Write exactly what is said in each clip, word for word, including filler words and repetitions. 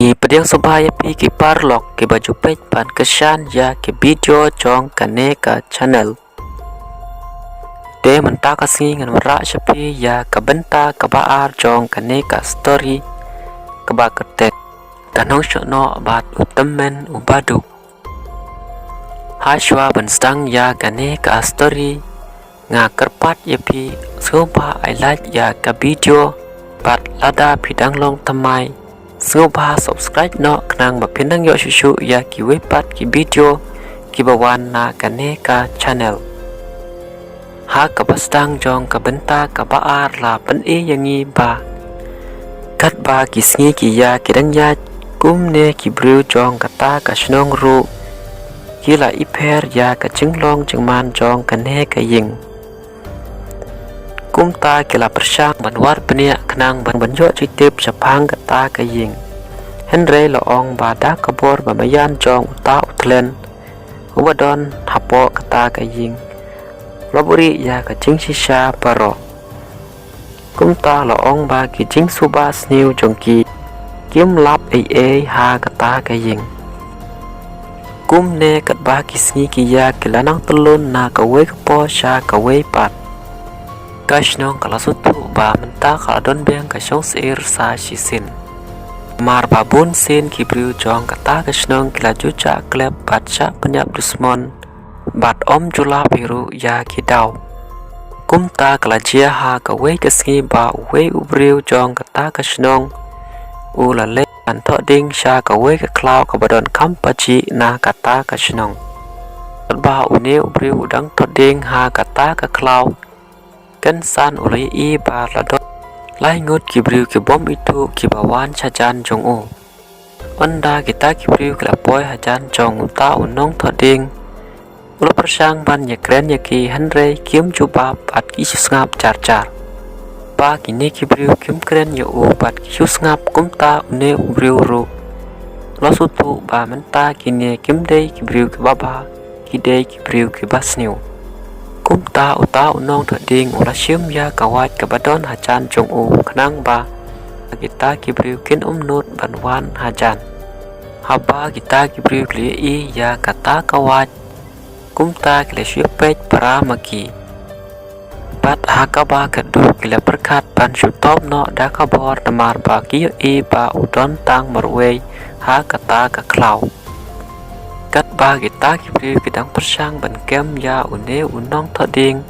Ngi pdiang sngewbha ïa phi ki paralok kiba ju peit ban kyrshan ïa ki video jong kane ka channel. Te mynta ka sngi ngan wanrah sha phi ïa ka bynta kaba ar jong kane ka story kaba kyrteng Ka Nongshong Noh bad u Tymmen u Baduk. Hashwa ban sdang ïa kane ka story, nga kyrpad ïa phi sngewbha ai like ïa ka video bad lada phi dang long thymmai sngewbha subscribe noh khnang ba phin nang ïoh shuh shuh ïa kiwei pat ki video kiba wan na kane ka channel. Ha kaba sdang jong ka bynta kaba ar la pyni ïa ngi ba katba ki sngi ki ïa ki dang ïaid kumne ki briew jong kata ka shnong ruh ki la ipher ïa ka jinglong jingman jong kane ka ïing. Kumta ki la pyrshang ban wad bniah khnang ban ban ïoh jingtip shaphang kata ka ïing. Hynrei la ong ba da ka bor ba maïan jong uta u thlen uba don hapoh kata ka ïing la buhrieh ïa ka jingshisha baroh. Kumta la ong ba ki jingsuba sniew jong ki kim lap ei ei ha kata ka ïing. Kumne katba ki sngi ki ïaid ki la nang tyllun na kawei ka por sha kawei pat. Ka shnong ka la sngewthuh ba mynta ka la don biang ka shong syier sa shisien. Namar ba bun sien ki briew jong kata ka shnong ki la ju jah klep bad shah pynïap dusmon bad ym ju lap hi ruh ïa ki daw. Kumta ka la jia ha kawei ka sngi ba uwei u briew jong kata ka shnong u la leit ban thoh dieng sha kawei ka khlaw kaba don kham pajih na kata ka shnong. Katba une u briew u dang thoh dieng ha kata ka khlaw, kynsan u la ïohi ba la don lai ngut ki briew ki bym ithuh kiba wan shajan jong u. Ynda kita ki briew ki la poi hajan jong uta u nongthoh dieng, u la pyrshang ban ïakren ïa ki hynrei kim jubab bad ki shu sngap jar jar. Ba kine ki briew kim kren ïa u bad ki shu sngap kumta une u briew ruh u la sngewthuh ba mynta kine kim dei ki briew kiba bha, ki dei ki briew kiba sniew. Kumta uta u nongthoh dieng u la shim ïa ka wait kaba don hajan jong u khnang ba kita ki briew kin ym nud ban wan hajan. Haba kita ki briew ki la ïohi ïa kata ka wait, kumta ki la shu peit para ma ki. Bad ha kaba khatduh ki la pyrkhat ban shu tom noh da ka bor namar ba ki ïohi ba u don tang marwei ha kata ka khlaw. Katba kita ki briew ki dang pyrshang ban kem ïa une u nongthoh dieng,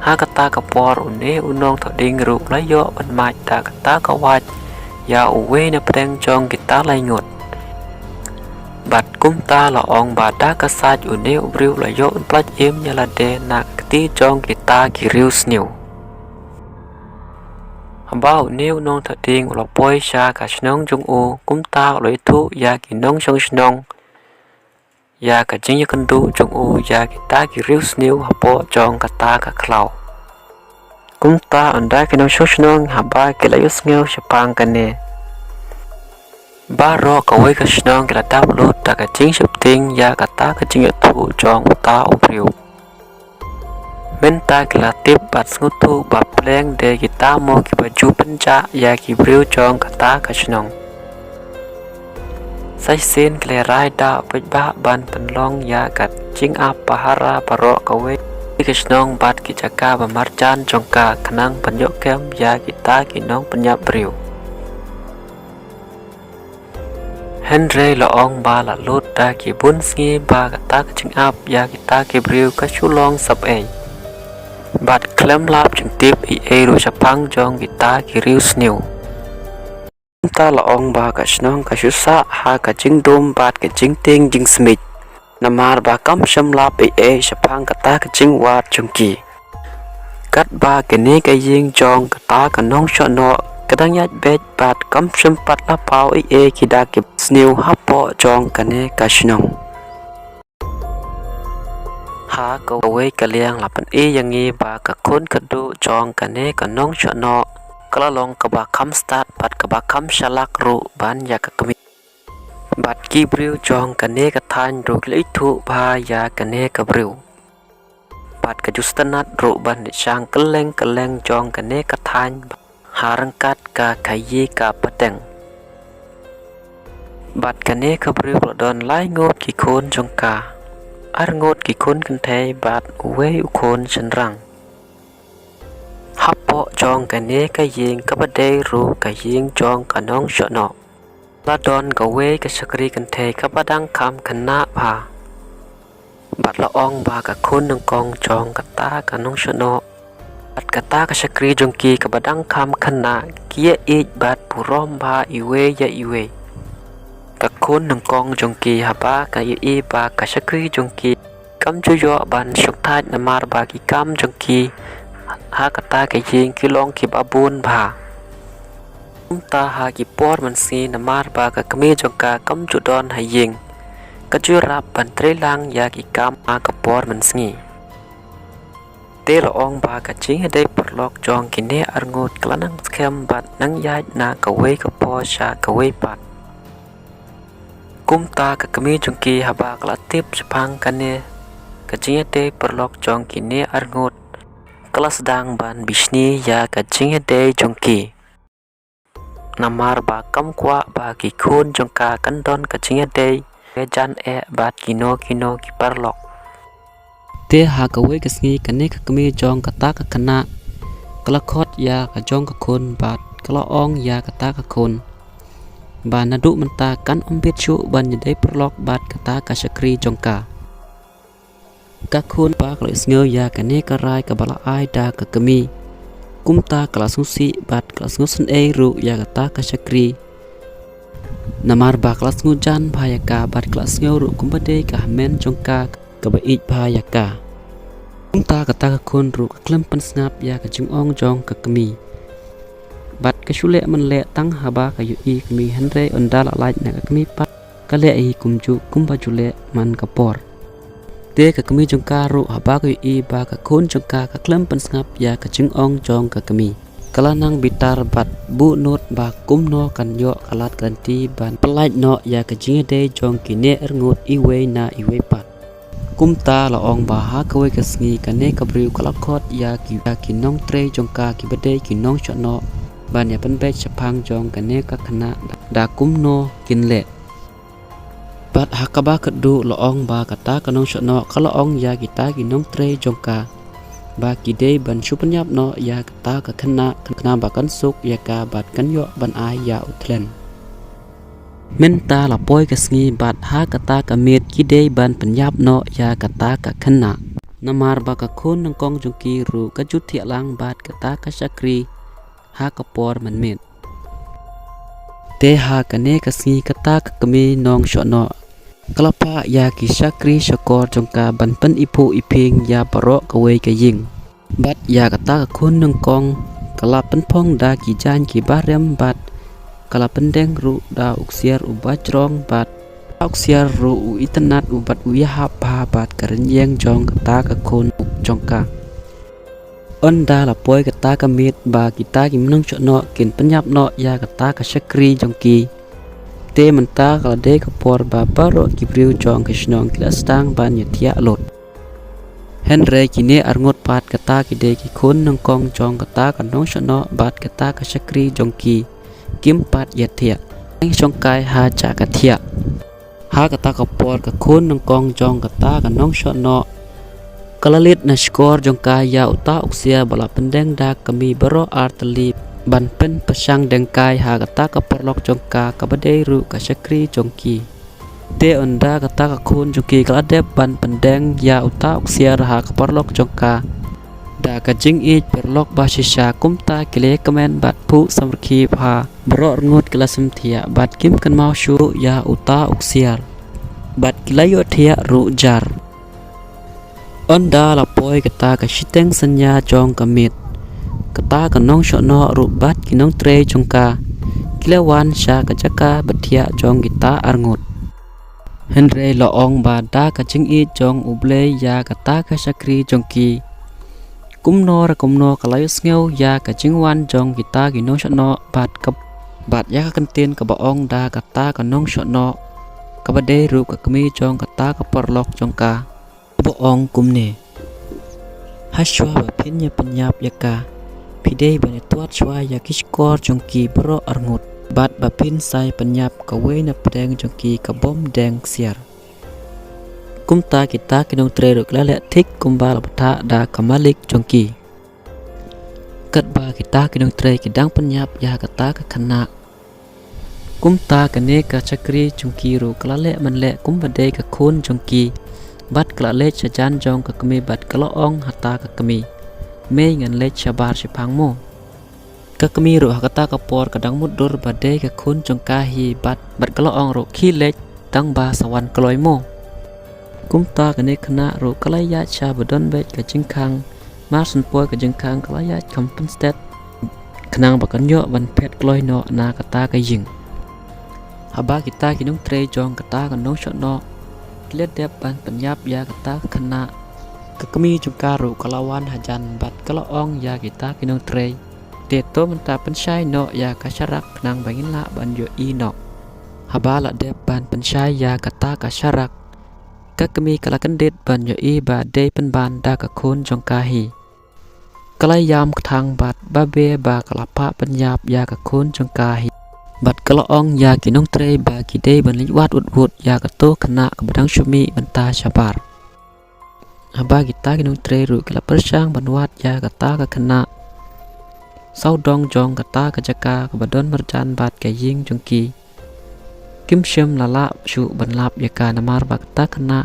ha kata ka por une u nongthoh dieng ruh u la ïoh ban mad da kata ka wait ïa uwei na pdeng jong kita lai ngut. Bad kumta la ong ba da ka sait une u briew u la ïoh ban pyllait im ïa lade na ka kti jong kita ki riewsniew. Haba une u nongthoh dieng u la poi sha ka shnong jong u, kumta u la ïathuh ïa ki nongshong shnong ïa ka jingïakynduh jong u ïa kita ki riewsniew hapoh jong kata ka khlaw. Kumta ynda ki nongshong shnong haba ki la ïohsngew shaphang kane, baroh kawei ka shnong ki la dap lut da ka jingsheptieng ïa kata ka jingïathuh jong uta u briew. Mynta ki la tip bad sngewthuh ba pleng de kita mo kiba ju pynjah ïa ki briew jong kata ka shnong. Sa shisien ki la rai da u paidbah ban pynlong ïa ka jingap pahara baroh kawei ka shnong bad ki jaka ba marjan jong ka khnang ban ïoh kem ïa kita ki nongpynïap briew. Hynrei la ong ba la lut da ki bun sngi ba kata ka jingap ïa kita ki briew ka shu long sap ei. Bad khlem lap jingtip ei ei ruh shaphang jong kita ki riewsniew. Kumta la ong ba ka shnong ka shu sah ha ka jingdum bad ka jingtieng jingsmit. Namar ba kam shym lap ei ei shaphang kata ka jingwad jong ki. Katba kane ka ïing jong kata ka nongshong noh ka dang ïaid beit bad kam shym pat la paw ei ei ki da ki sniew hapoh jong kane ka shnong. Ha kawei ka liang la pyni ïa ngi ba ka khun khynnah jong kane ka nongshong noh ka la long kaba kham stad bad kaba kham shalak ruh ban ïa ka kmie. Bad ki briew jong kane ka thaiñ ruh ki la ithuh bha ïa kane ka briew. Bad ka ju sngewtynnat ruh ban leit shang kylleng kylleng jong kane ka thaiñ ha ryngkat ka khaïi ka pateng. Bad kane ka briew ka la don lai ngut ki khun jong ka, ar ngut ki khun kynthei bad uwei u khun shynrang. Hapoh jong kane ka ïing kaba dei ruh ka ïing jong ka nongshonok, la don kawei ka shakri kynthei kaba dang kham khynnah bha. Bad la ong ba ka khun nyngkong jong kata ka nongshonok bad kata ka shakri jong ki kaba dang kham khynnah ki ïa ïeit bad burom bha iwei ïa iwei. Ka khun nyngkong jong ki haba ka ïohi ba ka shakri jong ki kam ju ïoh ban shongthait namar ba ki kam jong ki ha kata ka ïing ki long kiba bun bha. Kumta ha ki por mynsngi namar ba ka kmie jong ka kam ju don ha ïing, ka ju ïarap ban trei lang ïa ki kam ha ka por mynsngi. Te la ong ba ka jingïadei paralok jong kine ar ngut ka la nang skhem bad nang ïaid na kawei ka phew sha kawei pat. Kumta ka kmie jong ki haba ka la tip shaphang kane ka jingïadei paralok jong kine ar ngut, ka la sdang ban bishni ïa ka jingïadei jong ki. Namar ba kam kwah ba ki khun jong ka kan don ka jingïadei ka jan eh bad kino kino ki paralok. Te ha kawei ka sngi kane ka kmie jong kata ka khynnah ka la khot ïa ka jong ka khun bad ka la ong ïa kata ka khun ba naduh mynta kan ym bit shuh ban ïadei paralok bad kata ka shakri jong ka. Ka khun ba ka la ïohsngew ïa kane ka rai kaba la ai da ka kmie, kumta ka la sngewsih bad ka la sngewsynei ruh ïa kata ka shakri. Namar ba ka la sngewjan bha ïa ka bad ka la sngew ruh kumba dei ka hynmen jong ka kaba ïeit bha ïa ka. Kumta kata ka khun ruh ka khlem pynsngap ïa ka jingong jong ka kmie. Bad ka shu leh man leh tang haba ka ïohi kmie hynrei ynda la lait na ka kmie pat ka leh hi kumjuh kumba ju leh man ka por. Te ka kmie jong ka ruh haba ka ïohi ba ka khun jong ka ka khlem pynsngap ïa ka jingong jong ka kmie, ka la nang bitar bad buh nud ba kumno kan ïoh ka lad ka lynti ban pyllait noh ïa ka jingïadei jong kine ar ngut iwei na iwei pat. Kumta la ong ba ha kawei ka sngi kane ka briew ka la khot ïa ki, ïa ki nongtrei jong ka kiba dei ki nongshohnoh ban ïa pynbeit shaphang jong kane ka khynnah da kumno kin leh. Bad ha kaba khatduh la ong ba kata ka nongshohnoh ka la ong ïa kita ki nongtrei jong ka ba ki dei ban shu pynïap noh ïa kata ka khynnah, khynnah ba kan suk ïa ka bad kan ïoh ban ai ïa u thlen. Mynta la poi ka sngi bad ha kata ka miet ki dei ban pynïap noh ïa kata ka khynnah. Namar ba ka khun nyngkong jong ki ruh ka ju thiah lang bad kata ka shakri ha ka por mynmiet. Te ha kane ka sngi kata ka kmie nongshohnoh ka la phah ïa ki shakri shakor jong ka ban pyniphuh iphieng ïa baroh kawei ka ïing. Bad ïa kata ka khun nyngkong ka la pynphong da ki jaiñ kiba rem bad ka la pyndeng ruh da u ksiar uba jrong bad u ksiar ruh u itynnad u bad u ïahap bha bad ka rynïeng jong kata ka khun jong ka. Ynda la poi kata ka miet ba kita ki nongshohnoh kin pynïap noh ïa kata ka shakri jong ki. Te mynta ka la dei ka por ba baroh ki briew jong ka shnong ki la sdang ban ïa thiah lut. Hynrei kine arngut pat kata ki dei ki khun nyngkong jong kata ka nongshohnoh bad kata ka shakri jong ki kim pat ïa thiah. Ïeng shongkai ha ja ka thiah. Ha kata ka por ka khun nyngkong jong kata ka nongshohnoh ka la leit na shkor jong ka ïa uta u ksiar ba la pyndeng da ka kmie baroh ar tylli ban pynpyrshang dengkai ha kata ka paralok jong ka kaba dei ruh ka shakri jong ki. Te ynda kata ka khun jong ki ka la dep ban pyndeng ïa uta u ksiar ha ka paralok jong ka da ka jingïeit paralok ba shisha kumta ki la ïakmen bad phuh samrkhie bha. Baroh arngut ki la sngewthiah bad kim kynmaw shuh ïa uta u ksiar bad ki la ïohthiah ruh jar. Ynda la poi kata ka shiteng synñia jong ka miet kata ka nongshohnoh ruh bad ki nongtrei jong ka ki la wan sha ka jaka ba thiah jong kita arngut. Hynrei la ong ba da ka jingïeit jong U Blei ïa kata ka shakri jong ki. Kumno re kumno ka la ïohsngew ïa ka jingwan jong kita ki nongshohnoh bad ka, bad ïa ka kyntien kaba ong da kata ka nongshohnoh kaba dei ruh ka kmie jong kata ka paralok jong ka. Ba ong kumne. Hashwa ba phin ïa pynïap ïa ka phi dei ban ïa tuat shwa ïa ki shkor jong ki baroh arngut. bad ba phin sa ïa pynïap kawei na pdeng jong ki ka bym deng ksiar. Kumta kita ki nongtrei ruh ki la leh thik kumba la bthah da ka malik jong ki. Katba kita ki nongtrei ki dang pynïap ïa kata ka khynnah, kumta kane ka shakri jong ki ruh ka la leh man leh kumba dei ka khun jong ki. Bad ka la leit sha jan jong ka kmie bad ka la ong ha kata ka kmie, "Mei, ngan leit shabar shiphang mo." Ka kmie ruh ha kata ka por ka dang mutdur ba dei ka khun jong ka hi bad, bad ka la ong ruh, "Khie leit, tang ba sa wan kloi mo." Kumta kane ka khynnah ruh ka la ïaid sha ba don beit ka jingkhang. Mar shen poi ka jingkhang ka la ïaid kham pynstet khnang ba kan ïoh ban phet kloi noh na kata ka ïing. Haba kita ki nongtrei jong kata ka nongshong noh ki la dep ban pynïap ïa kata ka khynnah, ka kmie jong ka ruh ka la wan hajan bad ka la ong ïa kita ki nongtrei, "Te to mynta pynshai noh ïa ka sharak khnang ba ngin lah ban ïohi noh." Haba la dep ban pynshai ïa kata ka sharak, ka kmie ka la kyndit ban ïohi ba dei pynban da ka khun jong ka hi. Ka la ïam kthang bad ba be ba ka la phah pynïap ïa ka khun jong ka hi. Bad ka la ong ïa ki nongtrei ba ki dei ban leit wad wut wut ïa kato ka khynnah kaba dang shu mih mynta shabar. Haba kita ki nongtrei ruh ki la pyrshang ban wad ïa kata ka khynnah, sawdong jong kata ka jaka kaba don marjan bad ka ïing jong ki, kim shym la lah shuh ban lap ïa ka namar ba kata ka khynnah,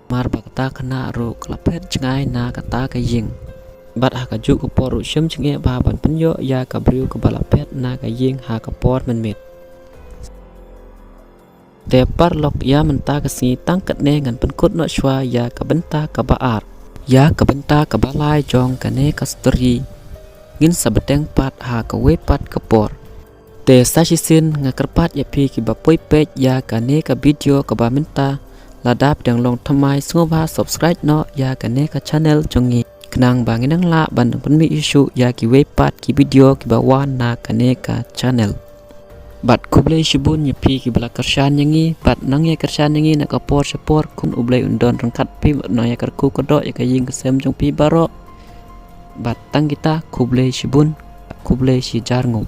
namar ba kata ka khynnah ruh ka la phet jngai na kata ka ïing. Bad ha kajuh ka por ruh shim jingeh bha ban pynïoh ïa ka briew kaba la phet na ka ïing ha ka por mynmiet. Te paralok, ïa mynta ka sngi tang katne ngan pynkut noh shuwa ïa ka bynta kaba ar. Ïa ka bynta kaba lai jong kane ka story ngin sa bteng pat ha kawei pat ka por. Te sa shisien nga kyrpad ïa phi kiba poi peit ïa kane ka video kaba mynta, lada phi dang long thymmai sngewbha subscribe noh ïa kane ka channel jong ngi khnang ba ngin nang lah ban pynmih ïa shuh ïa kiwei pat ki video kiba wan na kane ka channel. Bad khublei shibun ïa phi kiba la kyrshan ïa ngi bad nang ïa kyrshan ïa ngi na ka por sha por. Khun U Blei un don ryngkat phi bad nang ïa kyrkhu kyrdoh ïa ka ïing ka sem jong phi baroh. Bad tang kita, khublei shibun, khublei shihajar nguh.